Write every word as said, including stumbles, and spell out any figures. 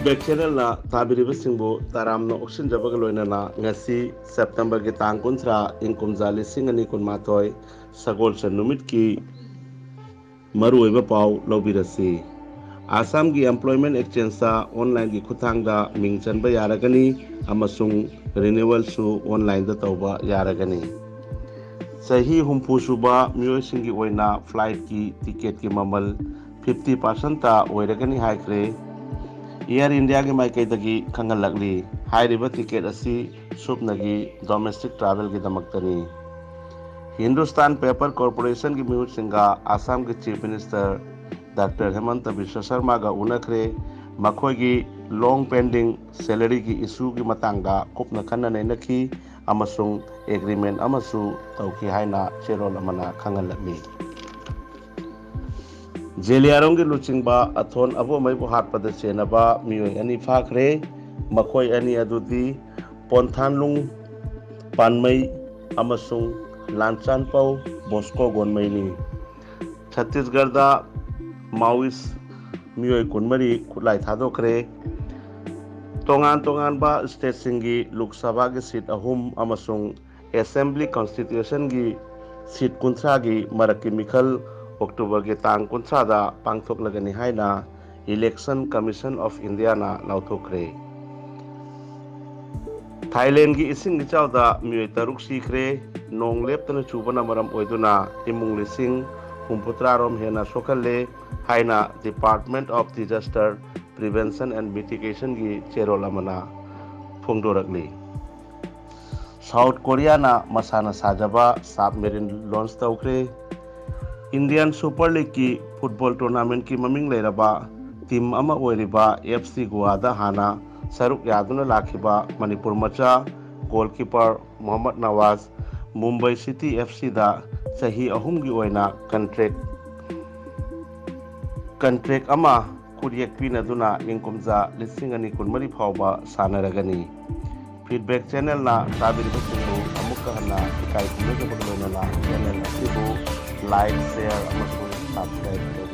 Bag ꯆꯦꯅꯦꯜꯅ ꯇꯥꯕꯤꯔꯤꯕꯁꯤꯡꯕꯨ ꯇꯔꯥꯝꯅ ꯑꯣꯛꯁꯤꯟꯖꯕꯒ ꯂꯣꯏꯅꯅ ꯉꯁꯤ ꯁꯦꯞꯇꯦꯝꯕꯔꯒꯤ ꯇꯥꯡ ꯀꯨꯟꯊ꯭ꯔꯥ, ꯏꯪ ꯀꯨꯝꯖꯥ ꯂꯤꯁꯤꯡ ꯑꯅꯤ ꯀꯨꯟꯃꯥꯊꯣꯏ, ꯁꯒꯣꯜꯁꯦꯟ ꯅꯨꯃꯤꯠꯀꯤ ꯃꯔꯨꯑꯣꯏꯕ ꯄꯥꯎ ꯂꯧꯕꯤꯔꯁꯤ꯫ ꯑꯁꯥꯝꯒꯤ employment exchangeꯇ online ꯒꯤ ꯈꯨꯠꯊꯥꯡꯗ ꯃꯤꯡ ꯆꯟꯕ ꯌꯥꯔꯒꯅꯤ ꯑꯃꯁꯨꯡ renewal ꯁꯨ online ꯗ ꯇꯧꯕ ꯌꯥꯔꯒꯅꯤ꯫ ꯆꯍꯤ ꯍꯨꯝꯐꯨ ꯁꯨꯕ ꯃꯤꯑꯣꯏꯁꯤꯡꯒꯤ ꯑꯣꯏꯅ flight ꯀꯤ ticket ꯀꯤ ꯃꯃꯜ fifty percent ꯇ ꯑꯣꯏꯔꯒꯅꯤ ꯍꯥꯏꯈ꯭ꯔꯦ꯫ Air India ꯒꯤ ꯃꯥꯏꯀꯩꯗꯒꯤ ꯈꯪꯍꯜꯂꯛꯂꯤ꯫ ꯍꯥꯏꯔꯤꯕ ticket ꯑꯁꯤ ꯁꯨꯞꯅꯒꯤ domestic travel ꯒꯤꯗꯃꯛꯇꯅꯤ꯫ Hindustan Paper Corporation ꯒꯤ ꯃꯤꯍꯨꯠꯁꯤꯡꯒ ꯑꯁꯥꯝꯒꯤ Chief Minister Doctor ꯍꯦꯃꯟꯇ ꯕꯤꯁ꯭ꯋ ꯁꯔꯃꯥꯒ ꯎꯅꯈ꯭ꯔꯦ꯫ ꯃꯈꯣꯏꯒꯤ long pending salary ꯒꯤ issue ꯒꯤ ꯃꯇꯥꯡꯗ ꯀꯨꯞꯅ ꯈꯟꯅ ꯅꯩꯅꯈꯤ ꯑꯃꯁꯨꯡ agreement ꯑꯃꯁꯨ ꯇꯧꯈꯤ ꯍꯥꯏꯅ ꯆꯦꯔꯣꯜ ꯑꯃꯅ ꯈꯪꯍꯜꯂꯛꯂꯤ꯫ ꯖꯦꯂꯤꯌꯥꯡꯔꯣꯡꯒꯤ ꯂꯨꯆꯤꯡꯕ ꯑꯊꯣꯟ ꯑꯕꯣꯃꯩꯕꯨ ꯍꯥꯠꯄꯗ ꯆꯦꯟꯅꯕ ꯃꯤꯑꯣꯏ ꯑꯅꯤ ꯐꯥꯈ꯭ꯔꯦ꯫ ꯃꯈꯣꯏ ꯑꯅꯤ ꯑꯗꯨꯗꯤ ꯄꯣꯟꯊꯥꯟꯂꯨꯡ ꯄꯥꯟꯃꯩ ꯑꯃꯁꯨꯡ ꯂꯥꯟꯆꯥꯟꯄꯧ ꯕꯣꯁꯀꯣ ꯒꯣꯟꯃꯩꯅꯤ꯫ ꯆꯠꯇꯤꯁꯒꯔꯗ Maoist ꯃꯤꯑꯣꯏ ꯀꯨꯟꯃꯔꯤ ꯈꯨꯠꯂꯥꯏ ꯊꯥꯗꯣꯛꯈ꯭ꯔꯦ꯫ ꯇꯣꯉꯥꯟ ꯇꯣꯉꯥꯟꯕ state ꯁꯤꯡꯒꯤ ꯂꯣꯛ ꯁꯚꯥꯒꯤ seat ꯑꯍꯨꯝ ꯑꯃꯁꯨꯡ Assembly Constitution ꯒꯤ seat ꯀꯨꯟꯊ꯭ꯔꯥꯒꯤ ꯃꯔꯛꯀꯤ ꯃꯤꯈꯜ October ꯒꯤ ꯇꯥꯡ ꯀꯨꯟꯊ꯭ꯔꯥꯗ ꯄꯥꯡꯊꯣꯛꯂꯒꯅꯤ ꯍꯥꯏꯅ Election Commission of India ꯅ ꯂꯥꯎꯊꯣꯛꯈ꯭ꯔꯦ꯫ ꯊꯥꯏꯂꯦꯟꯒꯤ ꯏꯁꯤꯡ ꯏꯆꯥꯎꯗ ꯃꯤꯑꯣꯏ ꯇꯔꯨꯛ ꯁꯤꯈ꯭ꯔꯦ꯫ ꯅꯣꯡ ꯂꯦꯞꯇꯅ ꯆꯨꯕꯅ ꯃꯔꯝ ꯑꯣꯏꯗꯨꯅ ꯏꯃꯨꯡ ꯂꯤꯁꯤꯡ ꯍꯨꯝꯐꯨꯇꯔꯥ ꯔꯣꯝ ꯍꯦꯟꯅ ꯁꯣꯛꯍꯜꯂꯦ ꯍꯥꯏꯅ Department of Disaster Prevention and Mitigation ꯒꯤ ꯆꯦꯔꯣꯜ ꯑꯃꯅ ꯐꯣꯡꯗꯣꯔꯛꯂꯤ꯫ South Korea ꯅ ꯃꯁꯥꯅ ꯁꯥꯖꯕ submarine launch ꯇꯧꯈ꯭ꯔꯦ꯫ Indian Super League ꯀꯤ football tournament ꯀꯤ ꯃꯃꯤꯡ ꯂꯩꯔꯕ team ꯑꯃ ꯑꯣꯏꯔꯤꯕ FC ꯒꯣꯋꯥꯗ ꯍꯥꯟꯅ ꯁꯔꯨꯛ ꯌꯥꯗꯨꯅ ꯂꯥꯛꯈꯤꯕ ꯃꯅꯤꯄꯨꯔ ꯃꯆꯥ goalkeeper Mohammad Nawaz Mumbai City FC ꯗ ꯆꯍꯤ ꯑꯍꯨꯝꯒꯤ ꯑꯣꯏꯅ contract, contract ꯑꯃ ꯈꯨꯠꯌꯦꯛ ꯄꯤꯅꯗꯨꯅ ꯏꯪ ꯀꯨꯝꯖꯥ ꯂꯤꯁꯤꯡ ꯑꯅꯤ ꯀꯨꯟꯃꯔꯤ ꯐꯥꯎꯕ ꯁꯥꯟꯅꯔꯒꯅꯤ꯫ Feedback Channel ꯅ ꯇꯥꯕꯤꯔꯤꯕꯁꯤꯡꯕꯨ ꯑꯃꯨꯛꯀ ꯍꯟꯅ ꯏꯀꯥꯏ ꯈꯨꯝꯅꯖꯕꯒ ꯂꯣꯏꯅꯅ channel ꯑꯁꯤꯕꯨ like, share ꯑꯃꯁꯨꯡ subscribe ꯇꯧꯕꯤꯌꯨ꯫